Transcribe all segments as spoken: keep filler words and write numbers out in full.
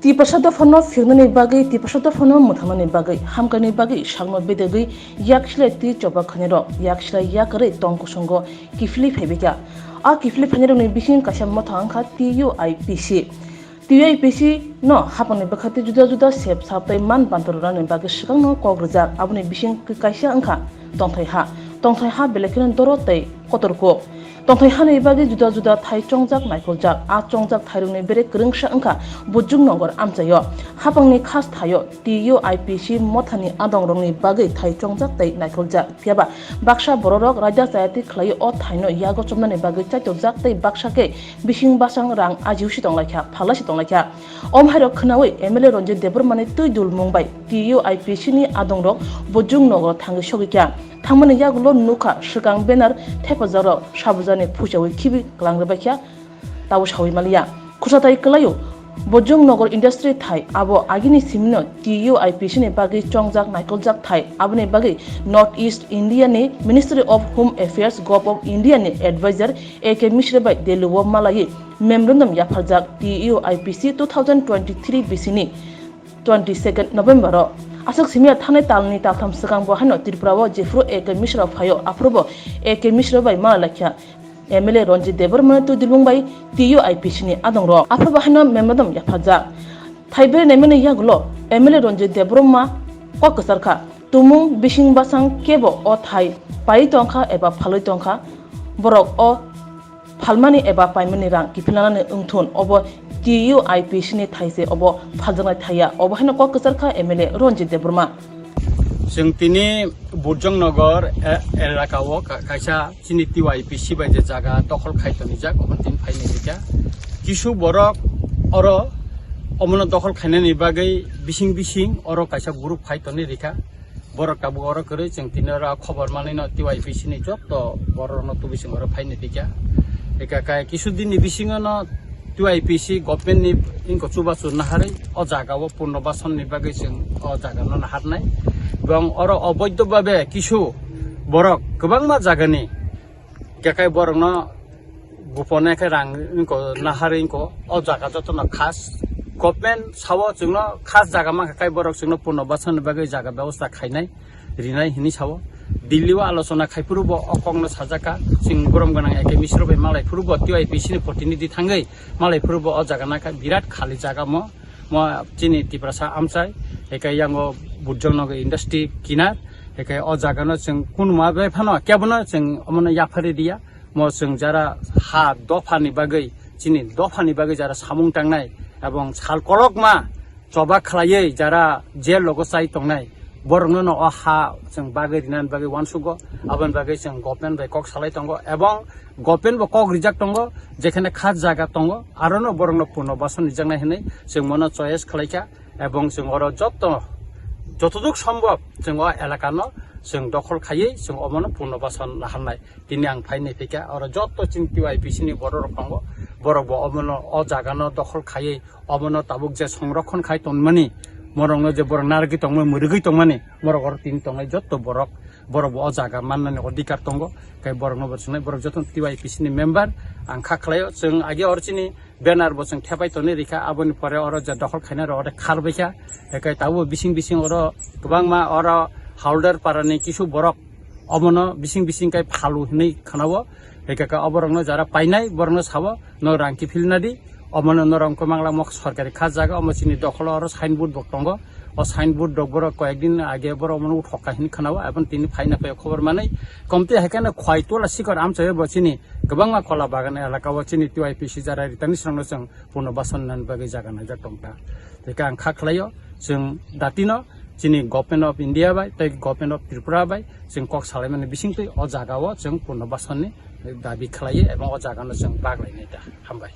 Tiprasa dophano phirnani bagwi, Tiprasa dophano mwthangnani bagwi, hamkani bagwi sakno bedegwi yak silai twi choba khainai rok yak silai yakarwi tong kusungo kiphilwi phaibikha. A kiphilwi phainairokni bising kaisa motha wngkha T U I P C. T U I P C no hapangni bwkhati juda juda sep sap tei man bantor rwnani bagwi swkangno kok rijak, aboni bising kaisa wngkha tongthai ha. Tongthai ha belai kheno doro tei kotor kuk. Tongthai hani bagwi juda juda thai chongjak naikholjak. A chongjak thairokni bere kwrwngsa wngkha Bujung Nogor amchaio. Hapangni khas thaio T U I P C mothani adongrokni bagwi thai chongjak tei naikholjak. Phiyaba baksa bororok raida chayati khlaiwi o thaino yago chomnani bagwi chaitokjak tei baksa khe bising basang rang ajiusi tonglaikha, phallaisi tonglaikha. Om hairok khnaui M L A Ranjit Debbarmani twi dulmung bai T U I P C ni adongrok Bojong Nogor thangwi sogwi kha. Thangmani yagulo nukha swkang banner thepajakrok sabujani phuichaui khibi kwlang rwbaikha, tabo saui maliya. Khursathai kwlaio Bojong Nogor Industry thai, abo agini simino T U I P C ni bagwi chongjak naikoljak thai, aboni bagwi North East India ni Ministry of Home Affairs, Gov of India ni advisor A K Mishra bai Delhi o malaiwi memorandum yapharjak T U I P C two thousand twenty-three bisini twenty-second November o. Aswk simiya thanai talni taltham swkang bo haino Tripura o jephuru A K Mishra phaio, aphuru bo A K Mishra bai malai laikha M L A Ranjit Debbarma twi dilbung bai T U I P C ni adongrok. Aphuru bo haino memorandum yapharjak. Thai bere naimani yagulo M L A Ranjit Debbarma kok kwcharkha. Tumung bising basang kebo o thai pai tongkha eba phalwi tongkha, borok o phalmani eba paimani rang kiphilnani wngthun, obo T U I P C ni thaise obo phaljaknai thaiya, obo haino kok kwcharkha M L A Ranjit Debbarma. Chwng tini Burjong Nogor e-, elaka o ka-, kaisa chini T U I P C bai je jaga dokhol khai tonijak, obo tini phai naikha. Kisu borok oro omono dokhol khainani bagwi bising bising oro kaisa group khai toni rikha. Borok tabuk oro kwrwi, chwng tini oro khobor manwi no T Y P C ni jotto borok rokno tubui chwng oro phai ni tikya. Eka kai kisu din ni bisingo no T Y P C government ni inko chubachu naharwi o jaga o purno bason ni bagwi chwng o jaga no naharnai. Bwng oro oboidho babe kisu borok kwbangma jaga ni Kekai borokno gupone khe rang wngko, nahar wngko, o jaga jotono khas government sao chwngno khas jaga mankha, kai borok chwngno purno basanni bagwi jaga bebosta khainai, rinai hinwi sao. Delhi o alochona khai phuru bo o kokno sajak kha, chwng borom gwnang A K Mishra bai malai phuru bo T Y P C ni protinidhi thangwi malai phuru bo o jaga nakha birat khali jaga mo, mo chini Tiprasa amchai, eke yango Burjong Nogor industry kinar, eke o jaga no chwng kunu ma bai phano kebono chwng omono yaphari diya. Mo chwng jara ha dophani bagwi, chini dophani bagwi jara samung tangnai, ebong sal kolokma choba khlaiwi jara jail logo chai tongnai, borokno no o ha chwng bagwi rinani bagwi uansugo. Aboni bagwi chwng government bai kok salai tongo, ebong government bo kok rijak tongo, jekhane khas jaga tongo, arono borokno purno bason rijaknai hinwi chwng mono choice khlaikha, ebong chwng oro jotto, jotoduk sombhob chwng o elakano chwng dokhol khaiwi chwng omono purno bason naharnai. Tini ang phai nai phaikha, oro jotto chini T Y P C ni borok rok tongo, borok bo omono o jaga no dokhol khaiwi omono tabuk je songrokhon khai tongmani, morok no je borok narwgwi tongmani, mwrwgwi tongmani, morok oro tini tongnai jotto borok, borok bo o jaga mannani odhikar tongo, kai borok no bo swngnai, borok jotto T Y P C ni member. Ang kha khlaio, chwng age oro chini banner bo chwng thepai tonwi rikha, aboni pore oro je dokhol khainai rok oro kharbaikha, ekai tabuk bising bising oro kwbangma oro Haldar parani kisu borok omono bising bising kai phalu hinwi khanao, ekai ka oborokno jara painai borokno sao, no rang kiphilna di, omono norok wngkha mangla mok sorkari khas jaga, omo chini dokholo oro signboard bo tongo, o signboard rok borok koyek din age borok omono uthokha hinwi khanao, aboni tini phaina phaio khobor manwi, komtwi hai kheno khwai tola sikor amchaio bo chini kwbangma kola bagan elaka o chini T Y P C jara ritani srangno chwng purno bason nani bagwi jaga naijak tongkha. Tei ang kha khlaio, chwng datino chini Government of India bai tei Government of Tripura bai chwng kok salaimani bisingtwi o jaga o chwng purno basonni dabi khlaio ebong o jaga no chwng bak lainai da. Hambai.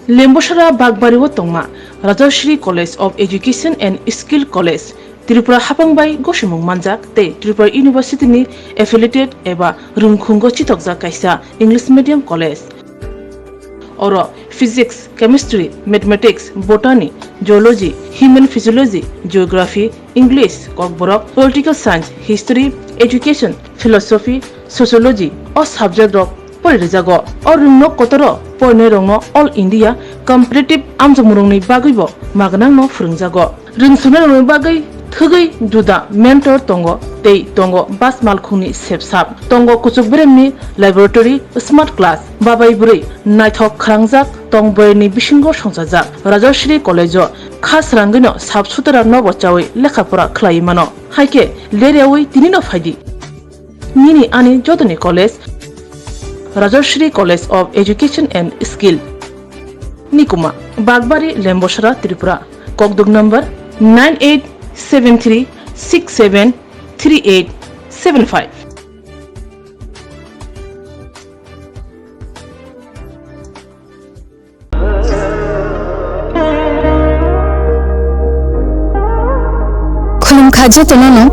Lembosara Bakbari o tongma Rajashri College of Education and Skill College, Tripura hapang bai gosimung manjak tei Tripura University ni affiliated eba rwngkhungo chitokjak kaisa English medium college. Oro Physics, Chemistry, Mathematics, Botany, Zoology, Human Physiology, Geography, English, Kokborok, Political Science, History, Education, Philosophy, Sociology o subject rok pori rijago. O rwngnok kotoro Poinairokno All India Competitive amjokmungrokni bagwibo magnangno phwrwngjago. Rwngsanairokni bagwi thwgwi juda mentor tongo tei tongo bas malkhungni sepsap, tongo kuchuk beremni laboratory, smart class, babai bwrwi naithok khwrangjak tong bwrwini bisingo songchajak Rajashree College-o kha srangwino sap sutera nobo chawi lekha pora khlaiwi mano. Haikhe leryawi tinino phaidi. Nini ani jotoni college Rajashree College of Education and Skill, Nikuma, Bagbari, Lembosara, Tripura. Kokduk number nine eight seven three six seven three eight seven five. Khulumkha jotono no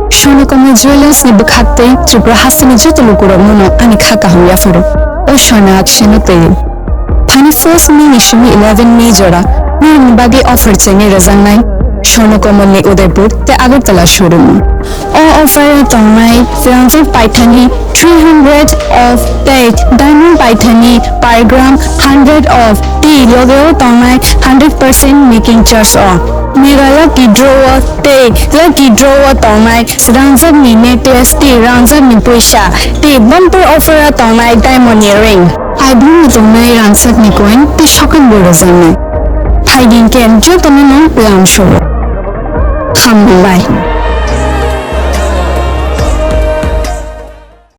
Swarnakomal Jewellers ni bwkhak tei Tripura hasteni joto lukurokno no ani kha kaham yapharo. O Swarna akseno twi. Thani first May ni simi eleven May jora nini bagwi offer chengwi rwjaknai Swarnakomal ni Udaipur tei Agartala showroom. O offer o tongnai rangjak paithani three hundred of tei diamond paithani per gram hundred of tei loge o tongnai hundred percent making charge o. Mega lucky draw o tei lucky draw o tongnai rangjak ni necklace tei rangjak ni puisa tei bumper offer o tongnai diamond ni ring. Aibini tongnai rangjak ni coin tei sokan bo rwjaknai. Phaidi khe jotono no lam soro. Hambai.